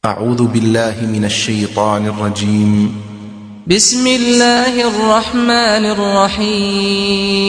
اعوذ باللە من الشیطان الرجیم بسم اللە الرحمن الرحیم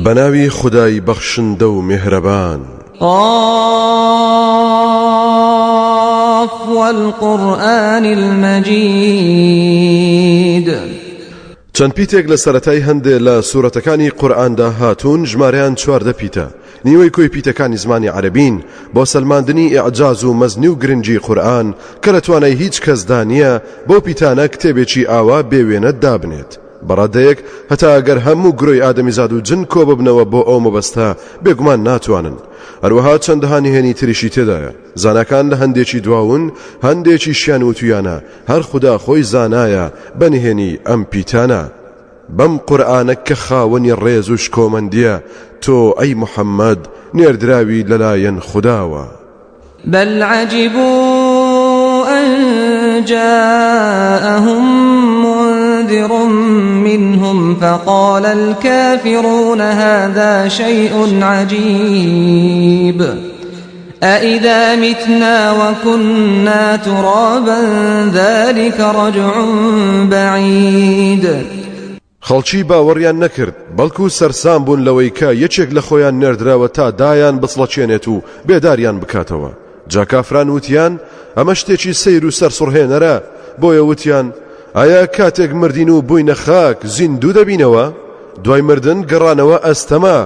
بەناوی خودای بەخشندە و میهرەبان. قاف والقرآن المجید. چەند پیتێک لە سەرەتای هەندێ لە سورەتەکانی قورئاندا هاتوون ژمارەیان 14 پیتە، نیوەی کۆی پیتەکانی زمانی عەرەبین، بۆ سەلماندنی ئیعجاز و مەزنی و گرنگی قورئان کە لە توانای هیچ کەسدا نییە بەو پیتانە کتێبێکی ئاوا بێ وێنە دابنێت بە ڕادەیەک هەتا ئەگەر هەموو گرۆی ئادەمیزاد و جن کۆببنەوە بۆ ئەو مەبەستە بێگومان ناتوانن. هەروەها چەندەها نهێنی تریشی تێدایە زاناکان لە هەندێکی دواون هەندێکیشیان وتویانە هەر خودا خۆی زانایە بە نهێنی ئەم پیتانە بەم قورئانە کە خاوەنی ڕێز و شکۆمەندیە تۆ ئەی محەممەد نێردراوی لەلایەن خوداوە. بل عجبوا أن جاءهم منذر منهم فقال الكافرون هذا شيء عجيب أإذا متنا وكنا ترابا ذلك رجع بعيد. خەڵکی باوەڕیان نەکرد، بەڵکو سەرسام بوون لەوەی کە یەکێک لە خۆیان نێردراوە تا دایان بچڵەکێنێت و بێداریان بکاتەوە. جا کافران وتیان، ئەمە شتێکی سەیر و سەرسوڕهێنەرە، بۆیە وتیان، ئایا کاتێک مردین و بووینە خاک زیندوو دەبینەوە؟ دوای مردن گەڕانەوە ئەستەمە،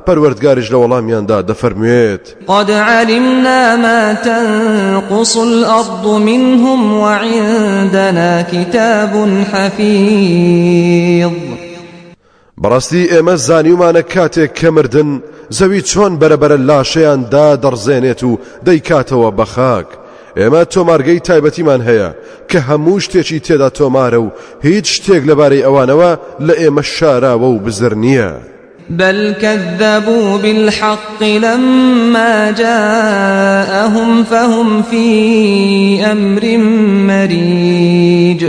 پەروەردگاریش لە وەڵامیاندا دەفەرموێت. قد علمنا ما تنقص الأرض منهم وعندنا كتاب حفیظ. بەڕاستی ئێمە زانیومانە کاتێک کە مردن زەوی چۆن بەرەبەرە لاشەیان دادەڕزێنێت و دەیکاتەوە بە خاک ئێمە تۆمارگەی تایبەتیمان هەیە کە هەموو شتێکی تێدا تۆمارە و هیچ شتێک لەبارەی ئەوانەوە لە ئێمە شاراوە و بزر نییە. بل كذبوا بالحق لما جاءهم فهم في أمر مريج.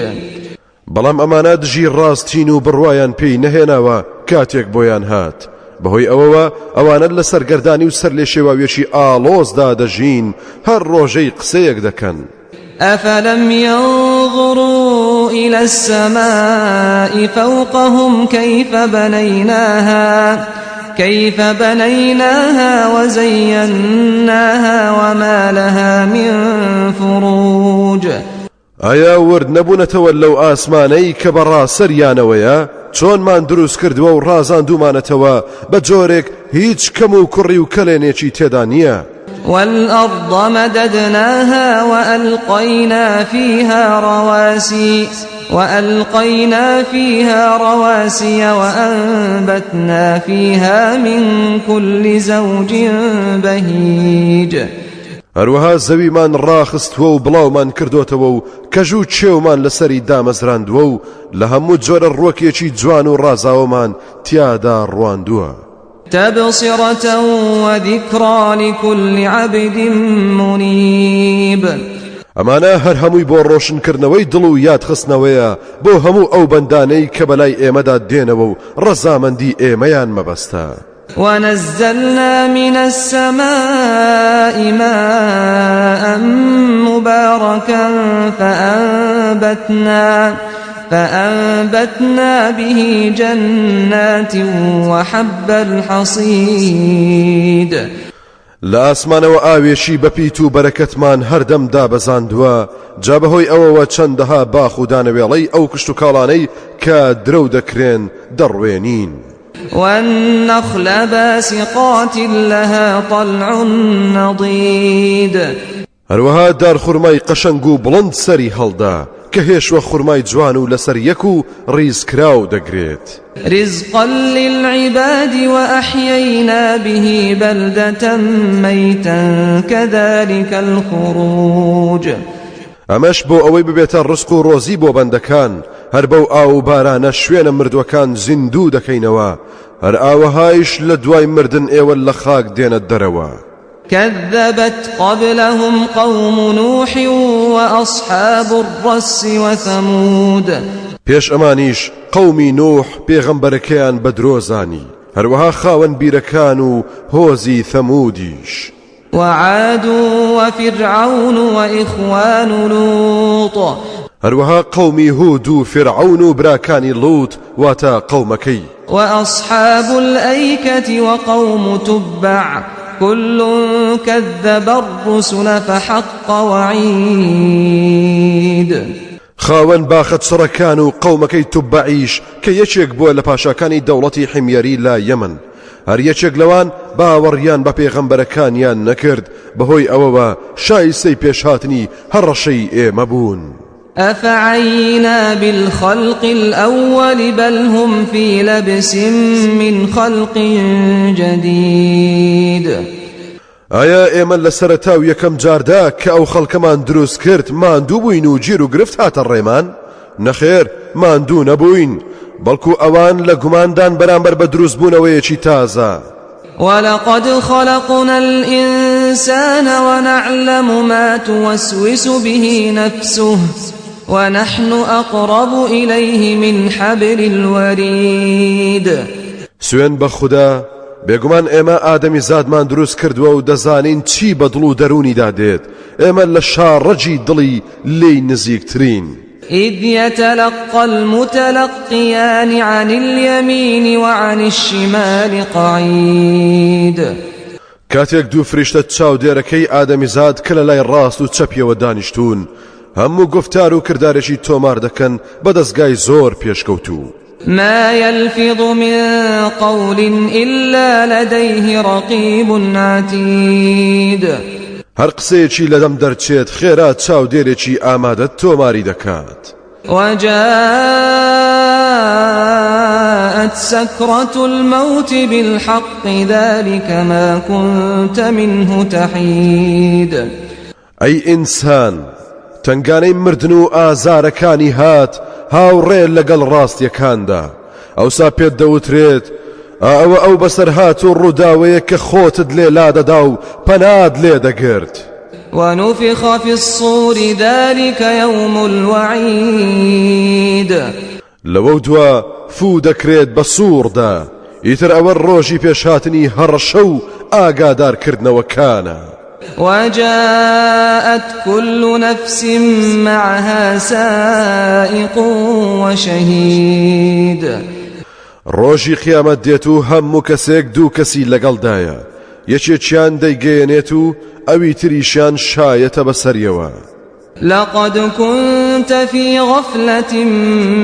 بەڵام ئەمانە دژی ڕاستین و بڕوایان پێی نەهێناوە کاتێک بۆیان هات، بەهۆی ئەوەوە ئەوانە لە سەرگەردانی و سەرلێشێواویەکی ئاڵۆزدا دەژین، هەر ڕۆژەی قسەیەک دەکەن. أفلم ينظروا إلى السماء فوقهم كيف بنيناها كيف بنيناها وزيناها وما لها من فروج. ئایا ورد نەبوونەتەوە لەو ئاسمانەی کە بە ڕاسەریانەوەیە چۆنمان دروست کردووە و ڕازاندوومانەتەوە بە جۆرێک هیچ کەم و کوڕی و کەلێنێکی تێدا نییە. والأرض مددناها وألقينا فيها رواسي وألقينا فيها رواسي وأنبتنا فيها من كل زوج بهيج. هەروەها زەویمان ڕاخستووە و بڵاومان کردۆتەوە و کەژ و کێومان لەسەری دامەزراندووە و لە هەموو جۆرە ڕوەکێکی جوان و ڕازاوەمان تیادا ڕواندووە. تبصرة وذکری لکل عبد منیب. ئەمانە هەر هەمووی بۆ ڕۆشنکردنەوەی دڵ و یادخستنەوەیە بۆ هەموو ئەو بەندانەی کە بەلای ئێمەدا دێنەوە و ڕەزامەندی ئێمەیان مەبەستە. ونزلنا من السماء ماء مباركا فأنبتنا فأنبتنا به جنات وحب الحصيد. لە ئاسمانەوە ئاوێکی بەپیت و بەرەکەتمان هەردەم دابەزاندووە، جا بەهۆی ئەوەوە چەندەها باخ و دانەوێڵەی ئەو کشتوکاڵانەی کە درەو دەکرێن دەڕوێنین. والنخل باسقات لها طلع نضید. هەروەها دارخورمای قەشەنگ و بڵند سەری هەڵدا، کە هێشوە خورمای جوان و لەسەر یەک و ڕیزکراو دەگرێت. رزقا للعباد وأحیینا به بلدة میتا کذلک الخروج. ئەمەش بۆ ئەوەی ببێتە ڕزق و ڕۆزی بۆ بەندەکان، هەر بەو ئاو و بارانە شوێنە مردووەکان زیندوو دەکەینەوە، هەر ئاوەهایش لە دوای مردن ئێوە لە خاک دێنە دەرەوە. كذبت قبلهم قوم نوح وأصحاب الرس وثمود. پێش ئەمانیش قەومی نوح پێغەمبەرەکەیان بە درۆ زانی، هەروەها خاوەن بیرەکان و هۆزی ثەمودیش. وعاد وفرعون وإخوان لوط. هەروەها قەومی هود و فیرعەون و براکانی لوط واتە قەومەکەی. وأصحاب الأیکة وقوم تبع كل کذب الرسل فحق وعید. خاوەن باخە چڕەکان و قەومەکەی توبەعیش کە یەکێک بووە لە پاشاکانی دەوڵەتی حیمیەری لە یەمەن، هەر یەکێک لەوان باوەڕیان بە پێغەمبەرەکانیان نەکرد بەهۆی ئەوەوە شایستەی پێشهاتنی هەڕەشەی ئێمە بوون. أفعینا بالخلق الأول بل هم فی لبس من خلق جدید. ئایا ئێمە لە سەرەتا و یەکەم جاردا کە ئەو خەڵکەمان دروست کرد ماندوو بووین و گیر و گرفت هاتە ڕێمان؟ نەخێر ماندوو نەبووین، بەڵکو ئەوان لە گوماندان بەرامبەر بە دروستبوونەوەیەکی تازە. ولقد خلقنا الإنسان ونعلم ما توسوس به نفسه ونحن أقرب إليه من حبل الورید. سوێند بە خودا بێگومان ئێمە ئادەمی زادمان دروست کردووە و دەزانین چی بە دڵ و دەروونیدا دێت، ئێمە لە شاڕەگی دڵی لێی نزیکترین. إذ يتلقى المتلقيان عن اليمين وعن الشمال قعید. کاتێک دوو فریشتە چاودێرەکەی ئادەمیزاد کە لە لای ڕاست و چەپیەوە دانیشتوون هەموو گوفتار و کردارێکی تۆمار دەکەن بە دەزگای زۆر پێشکەوتوو. ما يلفظ من قول إلا لديه رقیب عتید. هەر قسەیەکی لەدەم دەرچێت خێرا چاودێرێکی ئامادە تۆماری دەکات. وجاءت سكرة الموت بالحق ذلك ما كنت منه تحید. ئەی ئینسان، تەنگانەی مردن و ئازارەکانی هات هاوڕێ لەگەڵ ڕاستیەکاندا، ئەوسا پێت دەوترێت، ئا ئەوە ئەو بەسەرهات و ڕووداوەیە کە خۆتت لێ لادەدا و پەنات لێ دەگرت. ونفخ فی الصور ذلک یوم الوعید. لەوەودوا فوو دەکرێت بە سووڕدا، ئیتر ئەوە ڕۆژی پێشهاتنی هەڕەشە و ئاگادارکردنەوەکانە. وجاءت كل نفس معها سائق وشهید. ڕۆژی قیامەت دێت و هەموو کەسێک دوو کەسی لەگەڵدایە، یەکێکیان دەیگەیەنێت و ئەوی تریشیان شایەتە بەسەریەوە. لقد كنت في غفلة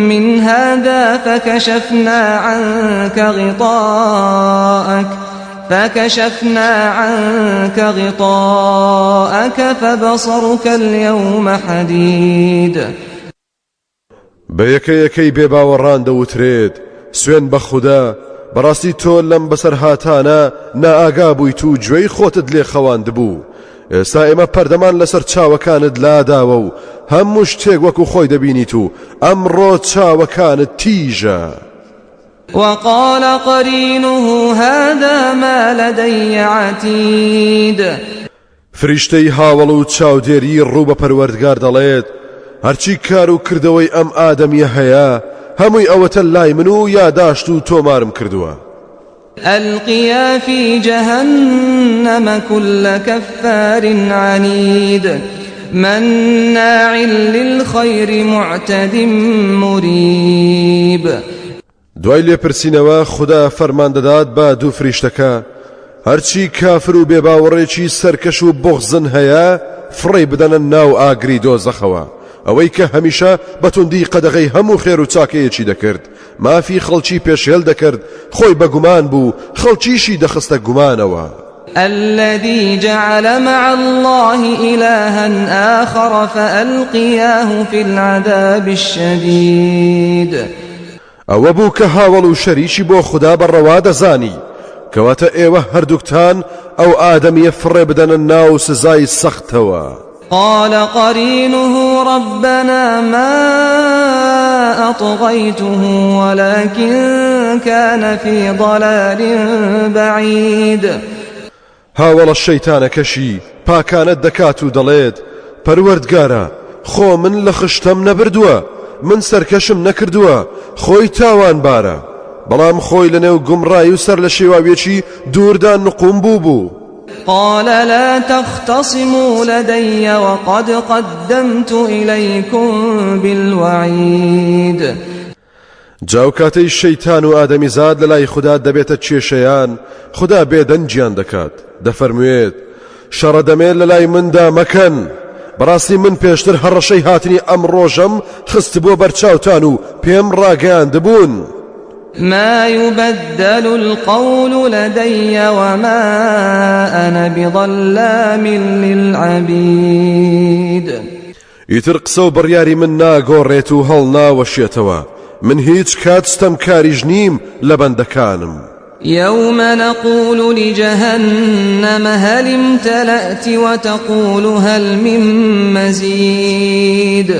من هذا فكشفنا عنك غطاءك فكشفنا عنك غطاءك فبصرك اليوم حديد. بە یەکە یەکەی بێباوەڕان دەوترێت، سوێن بە خودا، بەڕاستی تۆ لەم بەسەرهاتانە نائاگا بوویت و گوێی خۆتت لێ خەواندبوو، ئێستا ئێمە پەردەمان لەسەر چاوەکانت لاداوە و هەموو شتێک وەکو خۆی دەبینیت و ئەمڕۆ چاوەکانت تیژە. وقال قرینه هذا ما لدی عتید. فریشتەی هاوەڵ و چاودێری ڕوو بە پەروەردگار دەڵێت، هەرچی کار و کردەوەی ئەم ئادەمییە هەیە هەمووی ئەوەتە لای من و یاداشت و تۆمارم کردووە. ألقیا فی جهنم كل كفار عنید مناع للخیر معتد مریب. دوای لێپرسینەوە خودا فەرمان دەدات بە دوو فریشتەکە هەرچی کافر و بێباوەڕێکی سەرکەش و بوغزن هەیە فڕێی بدەنە ناو ئاگری دۆزەخەوە ئەوەی کە هەمیشە بە توندی قەدەغەی هەموو خێر و چاکەیەکی دەکرد مافی خەڵکی پێشێل دەکرد، خۆی بە گومان بوو، خەڵکیشی دەخستە گومانەوە. الذی جعل مع اللە إلها آخر فألقیاه فی العذاب الشدید. ئەوە بوو کە هاوەڵ و شەریکی بۆ خودا بە ڕەوا دەزانی، کەواتە ئێوە هەردووکتان ئەو ئادەمییە فڕێ بدەنە ناو سزای سەختەوە. قال قرینه ربنا ما اطغیته ولکن کان فی ضلال بعید. هاوەڵە شەیتانەکەشی پاکانە دەکات و دەڵێت، پەروەردگارا خۆ من لە خشتەم نەبردووە، من سەرکەشم نەکردووە، خۆی تاوانبارە، بەڵام خۆی لەنێو گومڕایی و سەرلەشێواویەکی دووردا نقوم بووبوو. قال لا تختصموا لدي وقد قدمت إليكم بالوعيد. جا ئەو کاتەی شەیتان و ئادەمیزاد لە لای خودا دەبێتە کێشەیان، خودا بێدەنگیان دەکات، دەفەرموێت، شەڕە دەمێ لە لای مندا مەکەن، بەڕاستی من پێشتر هەڕەشەی هاتنی ئەم ڕۆژەم خستبووە بەرچاوتان و پێم ڕاگەیاندبوون. ما يبدل القول لدي وما أنا بظلام للعبيد. ئیتر قسە و بڕیاری من ناگۆڕێت و هەڵناوەشێتەوە، من هیچ کات ستەمکاریش نیم لە بەندەکانم. يوم نقول لجهنم هل امتلأت وتقول هل من مزید.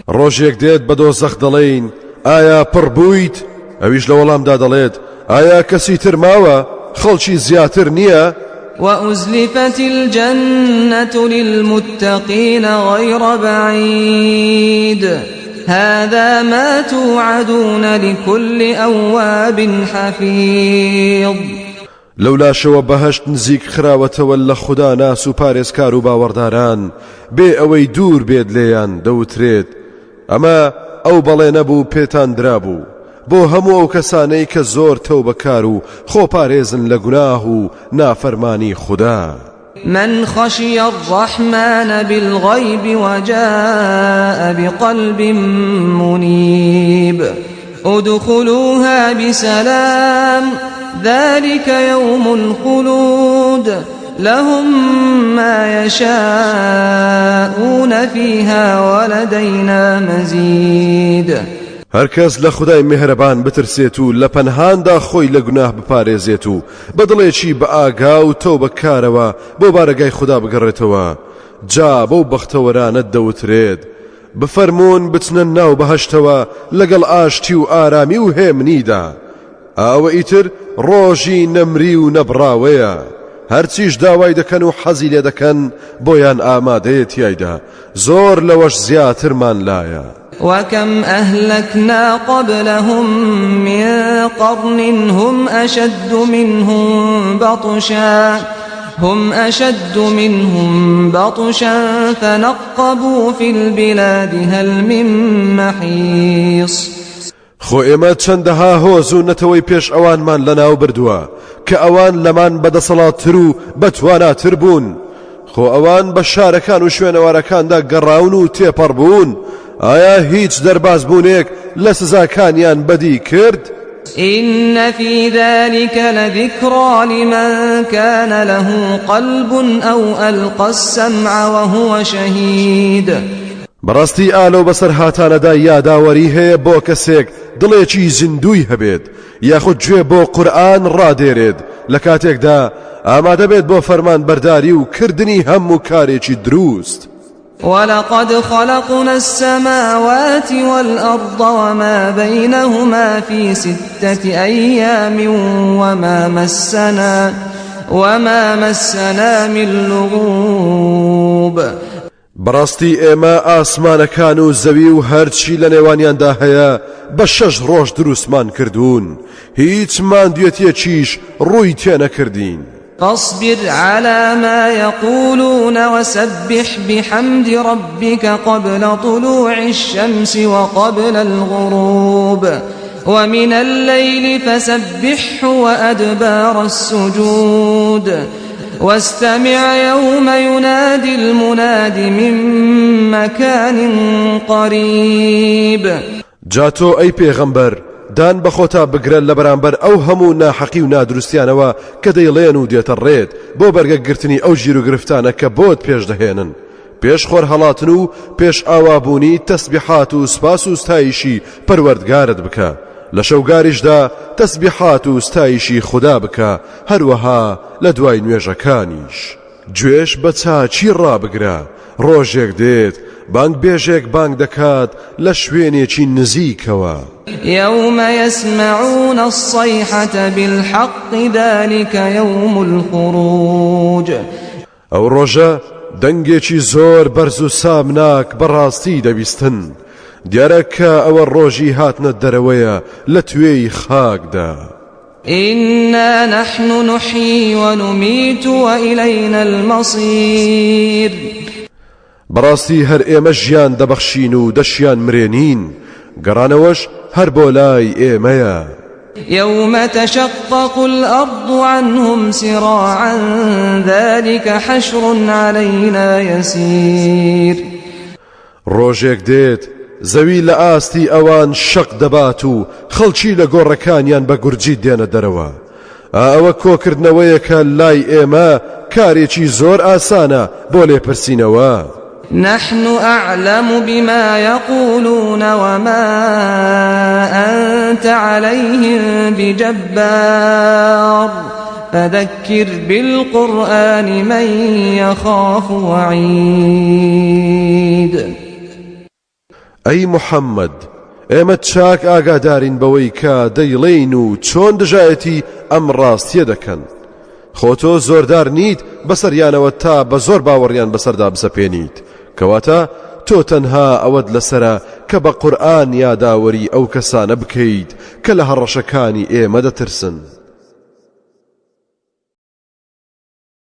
ڕۆژێک دێت بە دۆزەخ دەڵێین ئایا پڕ بوویت؟ ئەویش لە وەڵامدا دەڵێت ئایا کەسی تر ماوە؟ خەڵکی زیاتر نییە؟ وأزلفت الجنة للمتقين غير بعيد هذا ما توعدون لكل أواب حفيظ. لەولاشەوە بەهەشت نزیک خراوەتەوە لە خودا ناس و پارێزکار و باوەڕداران بێ ئەوەی دوور بێت لێیان دەوترێت ئەمە ئەو بەڵێنە بوو پێتان درابوو بۆ هەموو ئەو کەسانەی کە زۆر تەوبەکار و خۆپارێزن لە گوناه و نافەرمانی خودا. من خشی الرحمن بالغیب وجاء بقلب منیب ادخلوها بسلام ذلك یوم الخلود لهم ما یشاءون فیها ولدینا مزید. هەرکەس لە خودای میهرەبان بترسێت و لە پەنهاندا خۆی لە گوناه بپارێزێت و بە دڵێکی بە ئاگا و تەوبەکارەوە بۆ بارەگای خودا بگەڕێتەوە جا بەو بەختەوەرانە دەوترێت بفەرموون بچنە ناو بەهەشتەوە لەگەڵ ئاشتی و ئارامی و هێمنیدا ئەوە ئیتر ڕۆژی نەمری و نەبڕاوەیە هەرچیش داوای دەکەن و حەزی لێ دەکەن بۆیان ئامادەیە تیایدا زۆر لەوەش زیاترمان لایە. وكم أهلكنا قبلهم من قرن هم أشد منهم بطشا هم أشد منهم بطشا فنقبوا في البلاد هل من محیص. خۆ ئێمە چەندەها هۆز و نەتەوەی پێش ئەوانمان لەناو بردووە کە ئەوان لەمان بەدەسەڵاتتر و بەتواناتر بوون خۆ ئەوان بە شارەکان و شوێنەوارەکاندا گەڕاون و تێپەڕ بوون ئایا هیچ دەربازبوونێک لە سزاکانیان بەدی کرد؟ إن في ذلك لذكرى لمن كان له قلب أو ألقى السمع وهو شهید. بەڕاستی ئا لەو بەسەرهاتانەدا یاداوەری هەیە بۆ کەسێک دڵێکی زیندووی هەبێت یاخود گوێ بۆ قورئان ڕادێرێت لە کاتێکدا ئامادە بێت بۆ فەرمانبەرداری و کردنی هەموو کارێکی دروست. ولقد خلقنا السماوات والأرض وما بينهما في ستة أيام وما مسنا وما مسنا من لغوب. بەڕاستی ئێمە ئاسمانەکان و زەوی و هەرچی لە نێوانیاندا هەیە بە شەش ڕۆژ دروستمان کردوون هیچ ماندوێتیەکیش ڕووی تێنەکردین. فاصبر على ما يقولون وسبح بحمد ربك قبل طلوع الشمس وقبل الغروب ومن الليل فسبحه وأدبار السجود واستمع يوم ينادي المناد من مكان قريب. جا تۆ ئەی پێغەمبەر دان بە خۆتا بگرە لە بەرامبەر ئەو هەموو ناحەقی و نادروستیانەوە کە دەیڵێن و دێتە ڕێت بۆ بەرگە گرتنی ئەو ژیروگرفتانە کە بۆت پێش دەهێنن پێش خۆر هەڵاتن و پێش ئاوابوونی تەسبیحات و سپاس و ستایشی پەروەردگارت بکە لە شەوگاریشدا تەسبیحات و ستایشی خودا بکە هەروەها لە دوای نوێژەکانیش گوێش بە چاکی ڕابگرە ڕۆژێک دێت بانگبێژێک بانگ دەکات لە شوێنێکی نزیکەوە. یوم یسمعون الصیحة بالحق ذلک یوم الخروج. ئەو ڕۆژە دەنگێکی زۆر بەرز و سامناک بەڕاستی دەبیستن، دیارە کە ئەوە ڕۆژی هاتنە دەرەوەیە لە توێی خاکدا. إنا نحن نحیی ونمیت وإلینا المصیر. بەڕاستی هەر ئێمە ژیان دەبەخشین و دەشیان مرێنین، گەڕانەوەش هەر بۆ لای ئێمەیە. یوم تشقق الأرض عنهم سراعا ذلک حشر علینا یسیر. ڕۆژێک دێت زەوی لە ئاستی ئەوان شەق دەبات و خەڵکی لە گۆڕەکانیان بە گورجی دێنە دەرەوە. ئا ئەوە کۆکردنەوەیەکە لای ئێمە کارێکی زۆر ئاسانە بۆ لێپرسینەوە. نحن اعلم بما یقولون وما انت علیهم بجبار فذکر بالقرآن من یخاف وعید. ئەی محەممەد ئێمە چاک ئاگادارین بەوەی کە دەیڵێین و چۆن دژایەتی ئەم ڕاستیە دەکەن خۆ تۆ زۆردار نیت بەسەریانەوە تا بە زۆر باوەڕیان بەسەردا بسەپێنیت کەواتە تۆ تەنها ئەوەت لەسەرە کە بە قورئان یاداوەری ئەو کەسانە بکەیت کە لە هەڕەشەکانی ئێمە دەترسن.